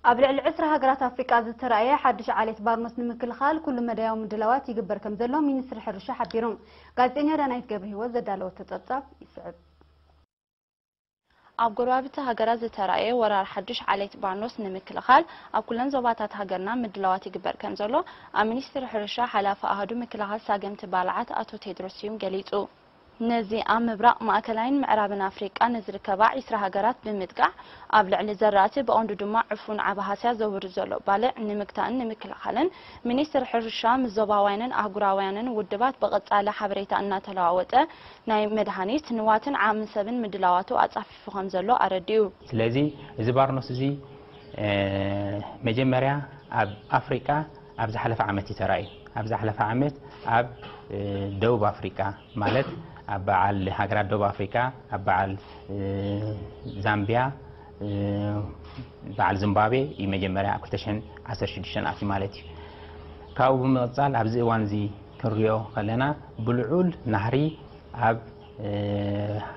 ኣብ ልዕሊ ዕስራ ሃገራት ኣፍሪቃ ዝተራእየ ሓድሽ ዓሌት ባርኖስ ንምክልኻል ኩሉ መዳያዊ ምድላዋት ይግበር ከም ዘሎ ሚኒስትሪ ሕርሻ ሓቢሩ። ጋዜጠኛ ዳናይት ገብረ ህይወት ዘዳለወቶ ጸብጻብ ይስዕብ። ኣብ ጎረባብቲ ሃገራት ዝተራእየ ወራር ሓድሽ ዓሌት ባርኖስ ንምክልኻል ኣብ ኩለን ዞባታት ሃገርና ምድላዋት ይግበር ከም ዘሎ ኣብ ሚኒስትሪ ሕርሻ ሓላፊ ኣሃዱ ምክልኻል ሳገምቲ ባልዓት ኣቶ ቴድሮስ ስዩም ገሊጹ። ነዚ ኣብ ምብራቕ ማእከላይን ምዕራብን ኣፍሪቃ ንዝርከባ ዕስራ ሃገራት ብምጥቃዕ ኣብ ልዕሊ ዘራእቲ ብቐንዱ ድማ ዕፉን ዓቢ ሃስያ ዘውርድ ዘሎ ባልዕ ንምግታእን ንምክልኻልን ሚኒስትሪ ሕርሻ ምስ ዞባውያንን ኣህጉራውያንን ውድባት ብቐጻሊ ሓበሬታ እናተለዋወጠ ናይ መድሃኒት ንዋትን ዓቕሚ ሰብን ምድላዋቱ ኣጻፊፉ ከም ዘሎ ኣረዲኡ። ስለዚ እዚ ባርኖስ እዚ መጀመርያ ኣብ ኣፍሪቃ ኣብ ዝሓለፈ ዓመት እዩ ተራእዩ። ኣብ ዝሓለፈ ዓመት ኣብ ደቡብ ኣፍሪቃ ማለት ኣብ በዓል ሃገራት ደቡብ ኣፍሪቃ ኣብ በዓል ዛምቢያ በዓል ዚምባብዌ እዩ መጀመርያ ኣብ ክልተ ሽሕን ዓሰርተ ሽዱሽተን ኣትዩ ማለት እዩ። ካብኡ ብምቕጻል ኣብዚ እዋን እዚ ክንሪኦ ከለና ብልዑል ናህሪ ኣብ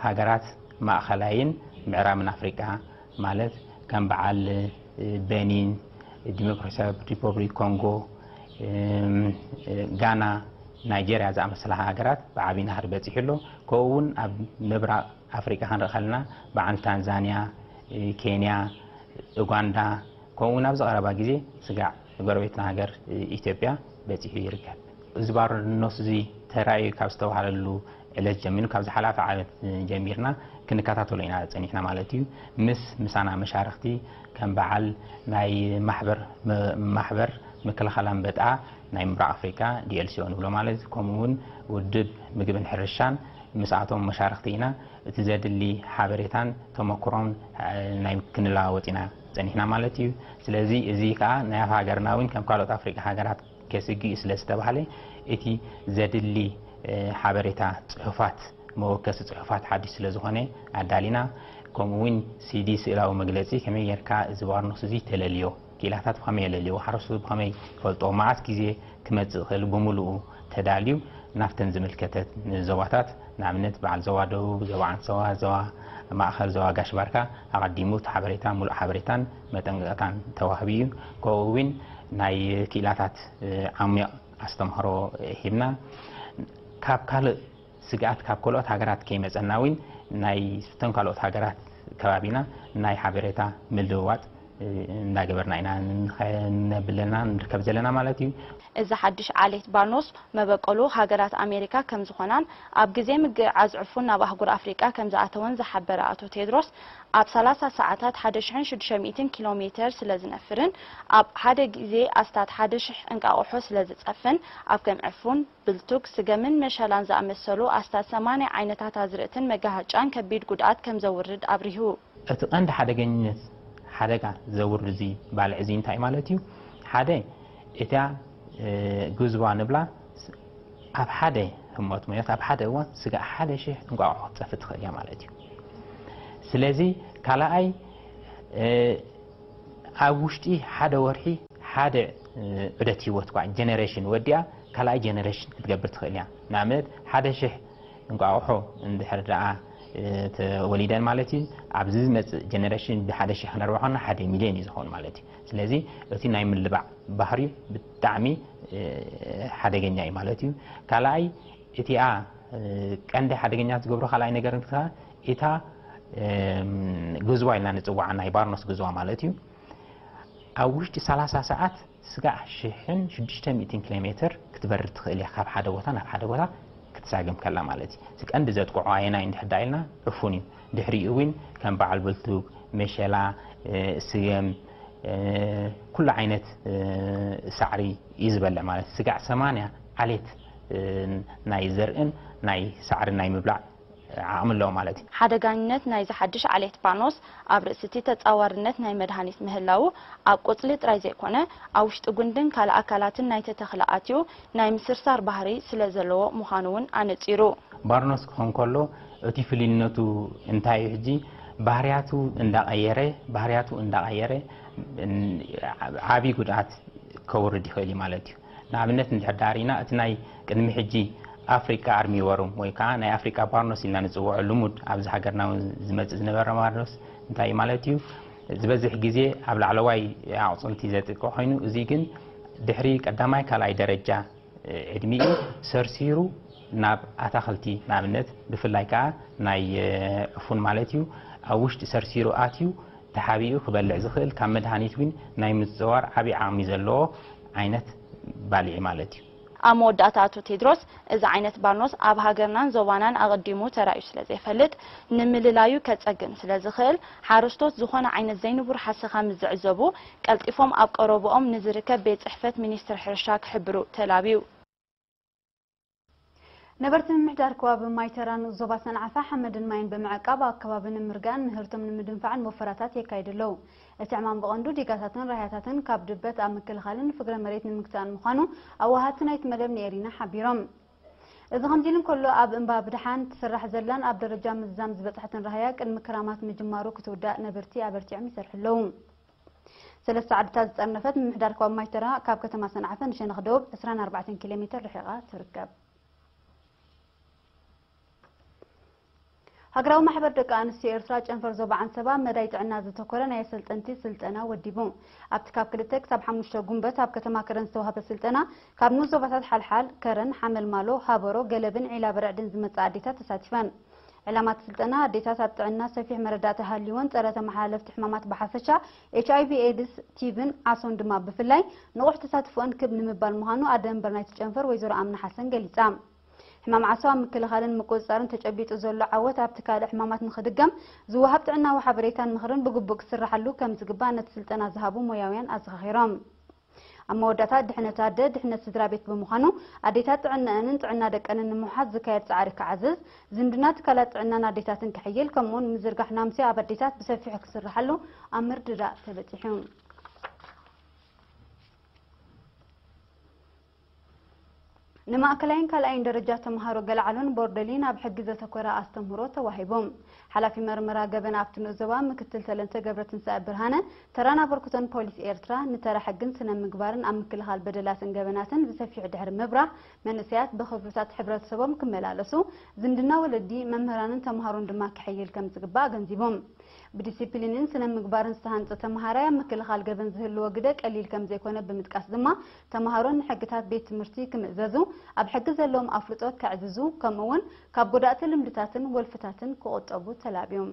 ሃገራት ማእኸላይን ምዕራብን ኣፍሪቃ ማለት ከም በዓል በኒን፣ ዲሞክራሲያዊ ሪፐብሊክ ኮንጎ፣ ጋና፣ ናይጀርያ ዝኣመሰላ ሃገራት ብዓብዪ ናህሪ በፂሑ ኣሎ። ከምኡ እውን ኣብ ምብራቕ ኣፍሪቃ ክንርኢ ከለና በዓል ታንዛንያ፣ ኬንያ፣ ኡጋንዳ ከምኡ እውን ኣብዚ ቀረባ ግዜ ስጋዕ ጎረቤትና ሃገር ኢትዮጵያ በፂሑ ይርከብ። እዚ ባርኖስ እዚ ተራእዩ ካብ ዝተባሃለሉ ዕለት ጀሚሩ ካብ ዝሓለፈ ዓመት ጀሚርና ክንከታተሎ ኢና ፀኒሕና ማለት እዩ። ምስ ምሳና መሻርክቲ ከም በዓል ናይ ማሕበር ማሕበር ምክልኻል ኣንበጣ ናይ ምብራቕ ኣፍሪካ ዲኤልሲኦ ንብሎ ማለት ከምኡ እውን ውድብ ምግብን ሕርሻን ምስኣቶም መሻርክቲ ኢና እቲ ዘድሊ ሓበሬታን ተመክሮን ናይ ክንለዋወጥ ኢና ፀኒሕና ማለት እዩ። ስለዚ እዚ ከዓ ናይ ኣብ ሃገርና እውን ከም ካልኦት ኣፍሪካ ሃገራት ከስግእ እዩ ስለ ዝተባህለ እቲ ዘድሊ ሓበሬታ ፅሑፋት መወከሲ ፅሑፋት ሓድሽ ስለ ዝኾነ ኣዳሊና። ከምኡ እውን ሲዲ ስእላዊ መግለፂ ከመይ ጌርካ እዚ ባርኖስ እዚ ተለልዮ፣ ክኢላታት ብኸመይ የለልዮ፣ ሓረስቶት ብኸመይ ይፈልጦ፣ መዓስ ግዜ ክመፅእ ይኽእል ብምሉኡ ተዳልዩ ናብተን ዝምልከተን ዞባታት ንኣብነት በዓል ዞባ ደቡብ፣ ዞባ ዓንሰዋ፣ ዞባ ማእኸል፣ ዞባ ጋሽ ባርካ ኣቐዲሙ እቲ ሓበሬታ ሙሉእ ሓበሬታን መጠንቀቕታን ተዋህቡ እዩ። ከምኡ እውን ናይ ክኢላታት ዓሚቕ ኣስተምህሮ ሂብና። ካብ ካልእ ስግኣት ካብ ካልኦት ሃገራት ከይመፀና እውን ናይ እተን ካልኦት ሃገራት ከባቢና ናይ ሓበሬታ ምልውዋጥ እንዳገበርና ኢና ንኸ- ነብለና ንርከብ ዘለና ማለት እዩ። እዚ ሓድሽ ዓሌት ባርኖስ መበቆሉ ሃገራት ኣሜሪካ ከም ዝኾናን ኣብ ግዜ ምግዕዓዝ ዕፉን ናብ ኣህጉር ኣፍሪቃ ከም ዝኣተወን ዝሓበረ ኣቶ ቴድሮስ ኣብ ሰላሳ ሰዓታት ሓደ ሽሕን ሽዱሽተ ሚእትን ኪሎ ሜተር ስለ ዝነፍርን ኣብ ሓደ ግዜ ኣስታት ሓደ ሽሕ እንቃቑሖ ስለ ዝጸፍን ኣብ ከም ዕፉን ብልቱግ፣ ስገምን መሸላን ዝኣመሰሉ ኣስታት ሰማንያ ዓይነታት ኣዝርእትን መጋሃጫን ከቢድ ጉድኣት ከም ዘውርድ ኣብሪሁ። እቲ ቀንዲ ሓደገኝነት ሓደጋ ዘውርድ እዚ ባልዕ እዚ እንታይ ማለት እዩ? ሓደ እታ ግዝባ ንብላ ኣብ ሓደ ህሞት ማለት ኣብ ሓደ እዋን ስጋዕ ሓደ ሽሕ እንቋቑሖ ክትፀፍእ ትኽእል እያ ማለት እዩ። ስለዚ ካልኣይ ኣብ ውሽጢ ሓደ ወርሒ ሓደ ዑደት ህይወት ኳ ጀነሬሽን ወዲኣ ካልኣይ ጀነሬሽን ክትገብር ትኽእል እያ። ንኣብነት ሓደ ሽሕ እንቋቑሖ እንድሕር ደኣ ተወሊደን ማለት እዩ ኣብዚ ዝመፅእ ጀነሬሽን ብሓደ ሽሕ ክንርብሖና ሓደ ሚልዮን እዩ ዝኸውን ማለት እዩ። ስለዚ እቲ ናይ ምልባዕ ባህሪኡ ብጣዕሚ ሓደገኛ እዩ ማለት እዩ። ካልኣይ እቲኣ ቀንዲ ሓደገኛ ዝገብሮ ካልኣይ ነገር እንትካ እታ ግዝዋ ኢልና ንፅዋዓ ናይ ባርኖስ ግዝዋ ማለት እዩ ኣብ ውሽጢ ሰላሳ ሰዓት ስጋዕ ሽሕን ሽዱሽተ ሚእትን ኪሎ ሜትር ክትበርር ትኽእል እያ ካብ ሓደ ቦታ ናብ ሓደ ቦታ ክትሳገም ከላ ማለት እዩ። እቲ ቀንዲ ዘጥቅዖ ኣየናይ እንድሕር ደኣ ኢልና ዕፉን እዩ። ድሕሪኡ እውን ከም በዓል ብልቱግ፣ መሸላ፣ ስገም፣ ኩሉ ዓይነት ሳዕሪ እዩ ዝበልዕ ማለት እዩ። ስጋዕ ሰማንያ ዓሌት ናይ ዘርእን ናይ ሳዕርን ናይ ምብላዕ ዓቕሚ ኣለዎ ማለት እዩ። ሓደጋኝነት ናይዚ ሓድሽ ዓሌት ባርኖስ ኣብ ርእሲ እቲ ተጻዋርነት ናይ መድሃኒት ምህላዉ ኣብ ቆጽሊ ጥራይ ዘይኮነ ኣብ ውሽጢ ጉንድን ካልእ ኣካላትን ናይቲ ተኽሊ ኣትዩ ናይ ምስርሳር ባህሪ ስለ ዘለዎ ምዃኑ እውን ኣነጺሩ። ባርኖስ ክኾን ከሎ እቲ ፍልይነቱ እንታይ እዩ ሕጂ ባህርያቱ እንዳቐየረ ባህርያቱ እንዳቐየረ ዓብዪ ጉድኣት ከውርድ ይኽእል እዩ ማለት እዩ። ንኣብነት እንድሕር ደኣ ርኢና እቲ ናይ ቅድሚ ሕጂ ኣፍሪቃ ኣርሚ ወርም ወይ ከዓ ናይ ኣፍሪቃ ባርኖስ ኢልና ንፅውዖ ልሙድ ኣብዚ ሃገርና እውን ዝመፅእ ዝነበረ ባርኖስ እንታይ እዩ ማለት እዩ? ዝበዝሕ ግዜ ኣብ ላዕለዋይ ኣቕጽልቲ ዘጥቅዕ ኮይኑ፣ እዚ ግን ድሕሪ ቀዳማይ ካልኣይ ደረጃ ዕድሚኡ ሰርሲሩ ናብ ኣታኽልቲ፣ ንኣብነት ብፍላይ ከዓ ናይ ዕፉን ማለት እዩ፣ ኣብ ውሽጢ ሰርሲሩ ኣትዩ ተሓቢኡ ክበልዕ ዝኽእል፣ ካብ መድሃኒት እውን ናይ ምዝዋር ዓብዪ ዓቕሚ ዘለዎ ዓይነት ባልዒ ማለት እዩ። ኣብ መወዳእታ ኣቶ ቴድሮስ፣ እዚ ዓይነት ባርኖስ ኣብ ሃገርናን ዞባናን ኣቐዲሙ ተራእዩ ስለ ዘይፈልጥ፣ ንምልላዩ ከጸግም ስለ ዝኽእል፣ ሓረስቶት ዝኾነ ዓይነት ዘይንቡር ሓሰኻ ምስ ዝዕዘቡ፣ ቀልጢፎም ኣብ ቀረብኦም ንዝርከብ ቤት ጽሕፈት ሚኒስትሪ ሕርሻ ክሕብሩ ተላብዩ። ነበርቲ ምምሕዳር ከባቢ ማይተራን ዞባ ሰንዓፈ ሓመድን ማይን ብምዕቃብ ኣብ ከባቢ ንምርጋእን ምህርቶም ንምድንፋዕን ወፈራታት የካይዱ ኣለዉ። እቲ ዕማም ብቐንዱ ዲጋታትን ራህያታትን ካብ ድበት ኣብ ምክልኻልን ፍግረ መሬት ንምግታእን ምዃኑ ኣዋሃድቲ ናይቲ መደብ ንኤሪና ሓቢሮም። እዚ ከምዚ ኢሉ እንከሎ፣ ኣብ እምባ ብድሓን ትስራሕ ዘላን ኣብ ደረጃ ምዝዛም ዝበጽሐትን ራህያ ቅድሚ ክራማት ምጅማሩ ክትውዳእ ነበርቲ ኣበርቲዖም ይሰርሑ ኣለዉ። ሰለስተ ዓድታት ዝጠርነፈት ምምሕዳር ካብ ማይተራ ካብ ከተማ ሰንዓፈ ንሸነኽ ደቡብ ዕስራን ኣርባዕተን ኪሎ ሜትር ርሒቓ ትርከብ። ሃገራዊ ማሕበር ደቂ ኣንስትዮ ኤርትራ ጨንፈር ዞባ ዓንሰባ መዳይ ጥዕና ዘተኮረ ናይ ኣሰልጠንቲ ስልጠና ወዲቡ። ኣብቲ ካብ ክልተ ክሳብ ሓሙሽተ ጉንበት ኣብ ከተማ ከረን ዝተዋህበ ስልጠና ካብ ንኡስ ዞባታት ሓልሓል፣ ከረን፣ ሓመልማሎ፣ ሃበሮ፣ ገለብን ዒላ በረዕድን ዝመጻ ኣዴታት ተሳቲፈን። ዕላማ እቲ ስልጠና ኣዴታት ኣብ ጥዕና ሰፊሕ መረዳእታ ሃልይወን ጸረ ተመሓላለፍቲ ሕማማት ብሓፈሻ ኤች ኣይ ቪ ኤድስ፣ ቲብን ዓሶን ድማ ብፍላይ ንቑሕ ተሳትፎን ክብ ንምባል ምዃኑ ኣደ መንበር ናይቲ ጨንፈር ወይዘሮ ኣምና ሓሰን ገሊጻ። ሕማም ዓሶ ኣብ ምክልኻልን ምቁጽጻርን ተጨቢጡ ዘሎ ዓወት ኣብቲ ካልእ ሕማማት ንኽድገም ዝወሃብ ጥዕናዊ ሓበሬታን ምኽርን ብግቡእ ክስራሓሉ ከም ዝግባእ ነቲ ስልጠና ዝሃቡ ሞያውያን ኣዘኻኺሮም። ኣብ መወዳእታ ድሕነት ኣደ ድሕነት ስድራ ቤት ብምዃኑ ኣዴታት ጥዕናኣንን ጥዕና ደቀንን ንምውሓስ ዝካየድ ጻዕሪ ክዓዝዝ፣ ዝምድና ትካላት ጥዕናን ኣዴታትን ክሕይል ከምኡውን ምዝርጋሕ ናምሲ ኣብ ኣዴታት ብሰፊሑ ክስርሓሉ ኣብ ምርድዳእ ተበጺሑ። ንማእከላይን ካልኣይን ደረጃ ተምሃሮ ገለዓሎን ቦርደሊን ኣብ ሕጊ ዘተኮረ ኣስተምህሮ ተዋሂቦም። ሓላፊ መርመራ ገበን ኣብቲ ንኡስ ዞባ ምክትል ተለንተ ገብረትንሳኤ ብርሃነ፣ ተራን ኣበርክቶን ፖሊስ ኤርትራ ንተራ ሕግን ስነ ምግባርን ኣብ ምክልኻል በደላትን ገበናትን ብሰፊሑ ድሕሪ ምብራህ፣ መንእሰያት ብኽብርታት ሕብረተሰቦም ክመላለሱ፣ ዝምድና ወለዲ፣ መምህራንን ተምሃሮን ድማ ክሕይል ከም ዝግባእ ኣገንዚቦም። ብዲሲፕሊንን ስነ ምግባርን ዝተሃንጸ ተምሃራይ ኣብ ምክልኻል ገበን ዝህልዎ ግደ ቀሊል ከም ዘይኮነ ብምጥቃስ ድማ፣ ተምሃሮ ንሕግታት ቤት ትምህርቲ ክምእዘዙ፣ ኣብ ሕጊ ዘለዎም ኣፍልጦ ከዕዝዙ፣ ከምኡ እውን ካብ ጎዳእቲ ልምድታትን ወልፍታትን ክቑጠቡ ተላብዮም።